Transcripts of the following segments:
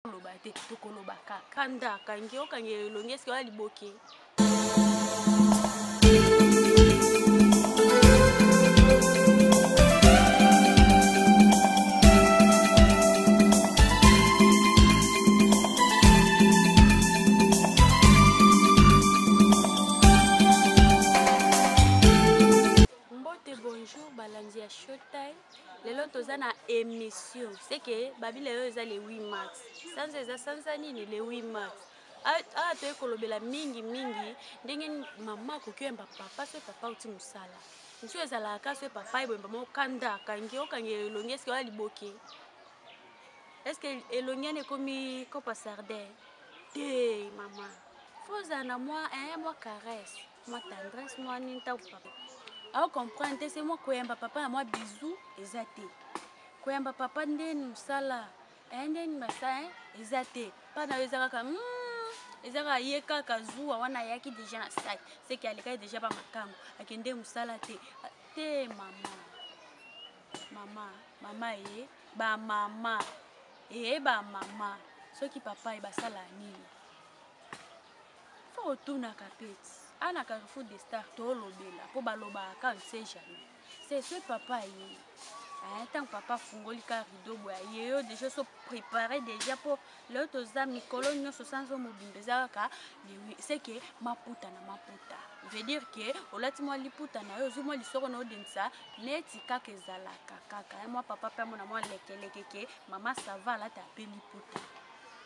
Loba te, tokoloba kaka. Kanda akangi, okangi elongi, eske oya liboke? Mbote, bonjour balandi ya Showtime. Lelo toza na émission. C'est que babi lelo eza le 8 mars. Sanza eza sanza nini le 8 mars. Awa toye kolobela mingi mingi ndenge mama akoki oyamba papa soki papa auti mosala. Mosusu ezalaka soki papa eboyemba moko kanda akangi okangi elongi eske oya liboke. Eske elongi wana ekomi kopa sardin? Te mama. Faut ozala na mwa eh, mwa caresse. Mwa tendresse mwa nini ntango papa ao comprendre te se mwa koyamba papa na mwa bisou eza te koyamba papa ndeni mosala eh, ndeni masa eh, eza te mpa na yo eza kaka mm, eza kaka ye kaka zuwa wana ayaki deja na sac seke alekaki deja ba makango akende mosala te te mama mama mama ye bamama eye bamama soki papa ye basala nini Faut otunaka peti. Ana Carrefour des Stars tolobela po balobaka ka on sait jamais. C'est ce papa ye. Hein, tant papa afungoli ka rideau boye aye yo déjà so préparé déjà po lelo toza mikolo nyonso sanza mobimba eza kaka c'est que maputa na maputa veut dire que olati mwa liputa na yo ozwi mwa lisoko na odendisa neti kaka ezalaka kaka mwa papa mpe amona mwa lekeleke ke mama sava alata mpe liputa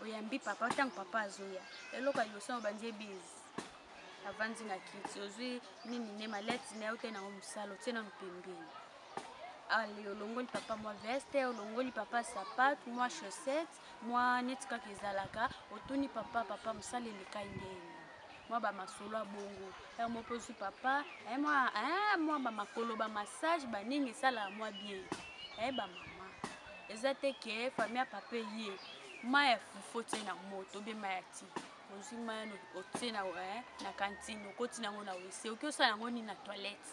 oyambi papa ntango papa azoya eloko ya liboso obandi ebise avandi na kiti ozwi nini ne malete na yo te nango mosala otie nano pembeni ale olongoli papa mwa veste olongoli papa sapatu mwa chaussette mwa neti kaka ezalaka otuni papa papa mosala elekai ndenge mwa bamasolo ya bongo ya mo mpe ozwi papa eh, mwa eh, mwa bamakolo bamassage banini esalaka mwa bien eh, bamama eza te ke famille ya papa eye mai ya fufu otie na moto obe mai ya ti ozwi mai otie na, eh, na kantine okoti nango na wese oki osala yango nini na toilette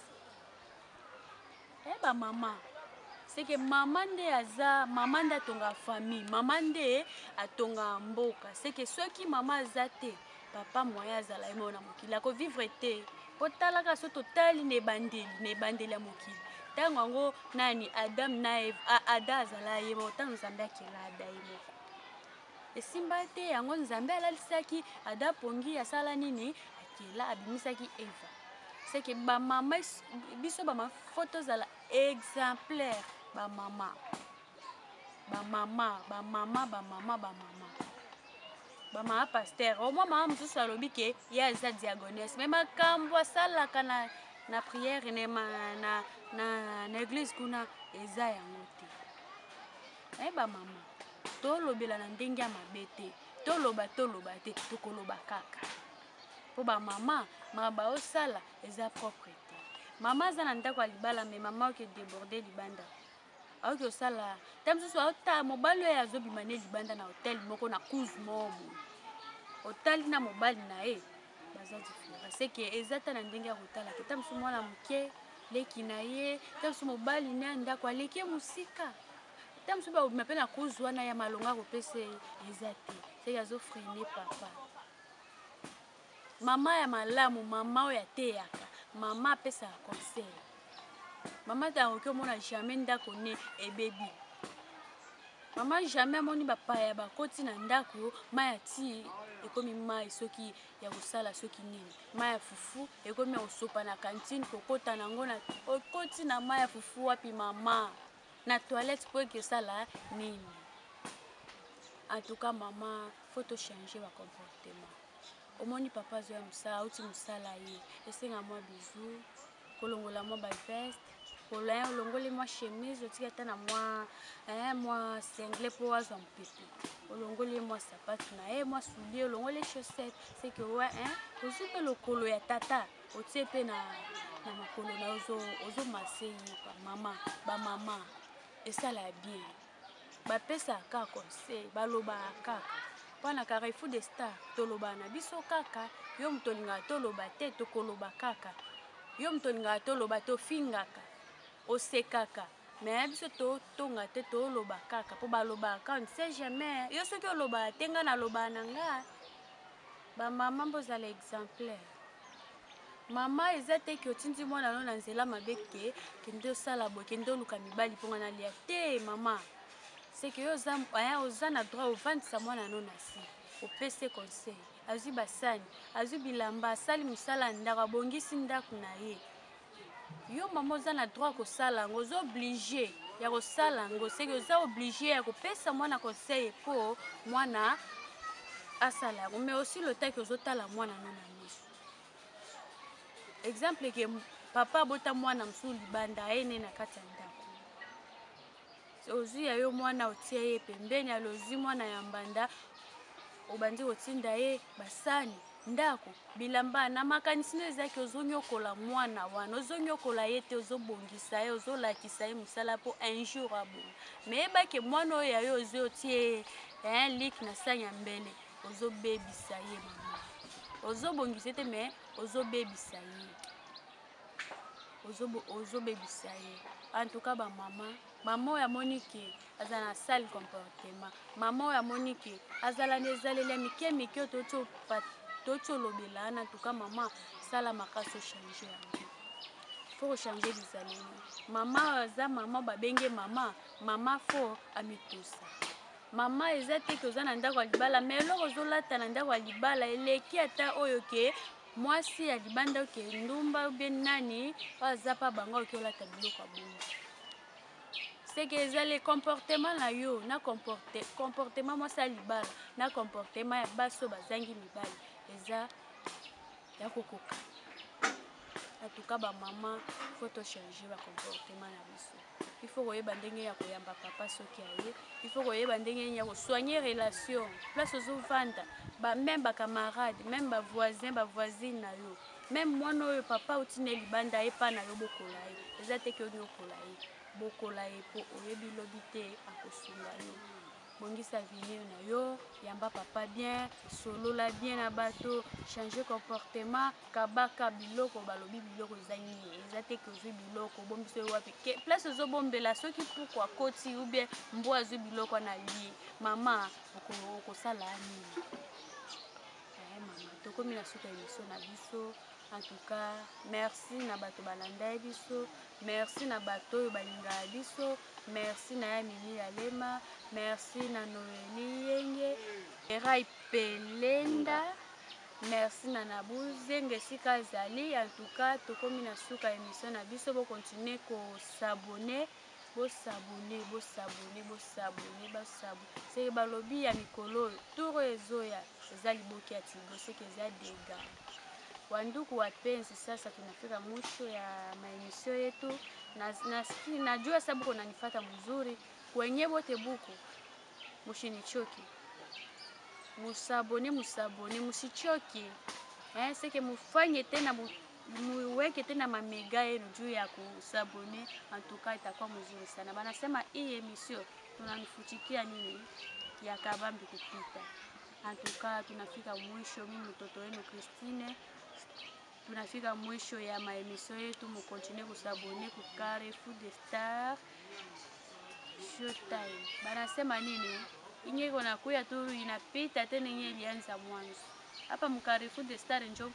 eh, bamama seke mama nde aza mama nde atongaka famille mama nde atongaka mboka seke soki mama aza te papa moyen azala ye moko na mokili akovivre te mpo talaka so totali na ebandeli na ebandeli ya mokili ntango yango nani adam na eve ada azala ye moko ntango nzambe akela ada ye moko esimba te yango nzambe alalisaki ada pongi asala nini akela abimisaki eva seke bamama biso bamama fo tozala exemplaire bamama bamama bamama bamama bamama bamama paster omwa mama mosusu alobi ke ye aza diagonese me makambo asalaka na, na priere na, na, na, na eglise kuna eza yango te e bamama tolobela na ndenge ya mabe te toloba toloba te tokoloba kaka mpo bamama makambo baosala eza propre te mama aza na ndako ya libala me mama oke deborde libanda aoki osala ta mosusu aota mobali oyo azobima ne libanda na hotel moko na cuse moko boye otali na mobali na ye baza différent seke eza ta na ndenge ya kotala te ta mosusu mwana moke leki na ye ta mosusu mobali ne ya ndako aleki ye mosika ta mosusu bakobima mpe na cuse wana ya malonga akopesa ye eza te seke azofrene papa mama ya malamu mama oyo ateyaka mama apesaka conseil mama te akoki omona jamais ndako ne ebebi mama jamais amoni bapaya bakoti na ndako mai ya ti ekomi mai soki ya kosala soki nini mai ya fufu ekomi ya kosopa na kantine kokota na yango na okoti na mai ya fufu wapi mama na toilette mpo eke osala nini en tout cas mama faut tochange bacomportement omoni papa azoya mosala auti mosala ye esenga mwa bisou kolongola mwa baveste kolaya olongoli mwa chemise otiki ata na mwa eh, mwa sengle mpo azwa mopepe olongoli ye mwa sapatu na ye mwa soulier olongoli chaussette c'est que ouais, hein, ozwi mpe lokolo ya tata otie mpe na, na makolo na ozomase ye mama bamama esala ya bien bapesaka kaka conseil balobaka kaka mpo na carrefour de star tolobaka na biso kaka yo moto olingaka toloba te tokoloba kaka yo moto olingaka toloba te ofingaka osekaka Mais biso totonga te, toloba kaka mpo balobaka, on ne sait jamais. Yo soki olobaka te, nga nalobaka na nga. Bamama, bozala exemplaire. Mama, eza te ke otindi mwana no na nzela mabe, ke kende osala boye, kende oluka mibali mpo nga nalia te. Mama, c'est que yo oza na droit ovandisa mwana no na se, opesi conseil. Azwi basani, azwi bilamba, asali mosala ya ndako, abongisi ndako na ye. Yo mama oza na droit kosala yango, oza obligé ya kosala yango. C'est que oza obligé ya kopesa mwana conseil mpo mwana asala yango. Mais aussi lotaki ozotala mwana no na miso. Exemple ke papa abota mwana mosusu libanda, aye ne na kati ya ndako, ozwi ya yo mwana, otie ye pembeni. Alors ozwi mwana ya mbanda, obandi kotinda ye basani, ndako, bilamba. Na makanisi no ezalaki ozonyokola mwana wana, ozonyokola ye te, ozobongisa ye, ozolakisa ye mosala mpo un jour abonga. Mais yebake mwana oyo ya yo ozwi, otie ye lik na sani ya mbele, ozobebisa ye. Mama, ozobongisa te, mais ozobebisa ye, ozobebisa ye. En tout cas bamama, mama oyo amoni ke aza na sale comportement, mama oyo amoni ke azala na ezaleli ya mike mike oyo toti olobela wana, en tout cas mama, sala makasi ochange yango. Faut kochange bizaleli. Mama oyo aza mama, babenge mama, mama faut amitusa. Mama, eza te ke oza na ndako ya libala, mais eloko ozolata na ndako ya libala eleki ata oyo ke mwasi ya libanda, oke ndumba obie nani oyo aza mpa bango, oke olata biloko ya bongo. C'est que eza le comportement na yo na comportement mwasi ya libala na comportement ya basi oyo bazangi mibali eza ya kokoka. En tout cas bamama, faut tochange bacomportement na biso. Il faut koyeba ndenge ya koyamba papa soki aye. Il faut koyeba ndenge ya kosoigne relation place ozovanda, même bacamarade, même bavoisin, bavoisine na yo, même mwana oyo papa otina libanda, ye mpa na yo, bokola ye. Eza te ke onyokola ye, bokola ye mpo oyebi lobi te akosunga yo. Bongisa avenir na yo, yamba papa bien, solola bien na bato, change comportement. Kabaka biloko, balobi biloko eza nie. Eza te ke ozwi biloko, obombi so wapi, ke place ozobombela, soki puku akoti ou bien mbwa azwi biloko wana lie, mama okosala nini? Mama, tokomi na suka émission na biso. En tout cas merci na bato balanda biso, merci na bato oyo balingaka biso, merci na ya Mimi Alema, merci na Noeli Yenge, Erai Pelenda, merci na Nabuzenge esika azali. En tout cas tokomi na suka émission na biso. Bokontinue kos'abonner, bos'abonner, bos'abonner, bos'abonner, bos'abonner. C'est que balobi ya mikolo oyo, tour oyo ezoya eza liboki ya tigo, c'est que eza dega. Wandugu wapenzi, sasa tunafika mwisho ya maemission yetu. Najua sababu kunanifata mzuri kwenye bote buku, mushinichoki, mus'abonner, mus'abonner, musichoki, eh, c'est que mufanye tena, muweke tena mamega yenu juu ya kus'abonner. En tout cas itakuwa mzuri sana. Banasema hii emission tunanifuchikia nini ya kabambi kupita. En tout cas tunafika mwisho. Mimi mtoto wenu Christine, tunafika mwisho ya maemission yetu. Mukontinue kus'abonner ku Carrefour de Star Showtime. Banasema nini inye iko nakuya tu inapita tena inye ilianza mwanzo hapa mu Carrefour de Star njo.